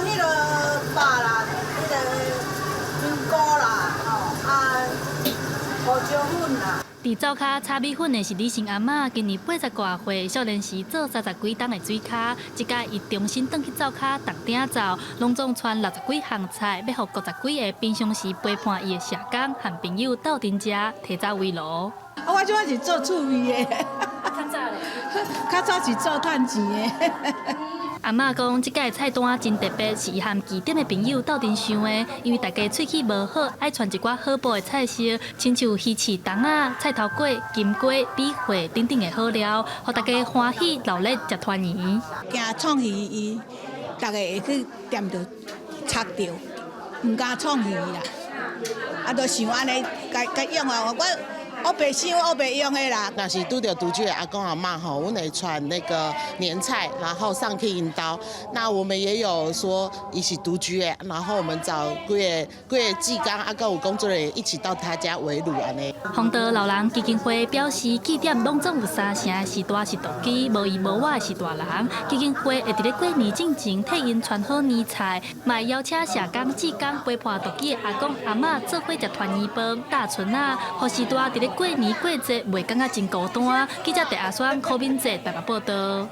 彼个肉啦，彼个菌菇啦，吼啊，胡椒粉啦。佇灶跤炒米粉的是李姓阿嬤，今年80外歲，少年時做30幾冬的水跤，這擺伊重新轉去灶跤動鼎灶，攏總傳60幾項菜，欲予50幾个平常時陪伴伊的社工和朋友鬥陣食，提早圍爐。啊，我這擺是做趣味的，較早咧，較早是做趁錢的。阿嬤講，這擺菜單真特別，是伊和旗點的朋友鬥陣想的。因為大家喙齒無好，愛傳一寡好補的菜色，親像魚翅筒仔、菜頭粿、金瓜、米糠等等的好料，予大家歡喜鬧熱食團圓。驚創魚伊，逐家會去掂著插著，毋敢創魚啦。啊，就想按呢，共共用啊，我白想，我白用的啦。若是拄著獨居的阿公阿嬤吼，阮會傳那個年菜，然後送去𪜶兜。那我們也有說伊是獨居的，然後我們找幾個幾個志工，啊，閣有工作人員一起到他家圍爐按呢。弘道老人基金會表示，據點攏總有三成序大是獨居，無依無倚的序大人。基金會會佇咧過年進前替𪜶傳好年菜，嘛會邀請社工、志工陪伴獨居的阿公阿嬤做伙食團圓飯、搭賰仔，予序大佇咧過年過節袂感覺真孤單。記者鄭阿雙、柯敏哲台北報導。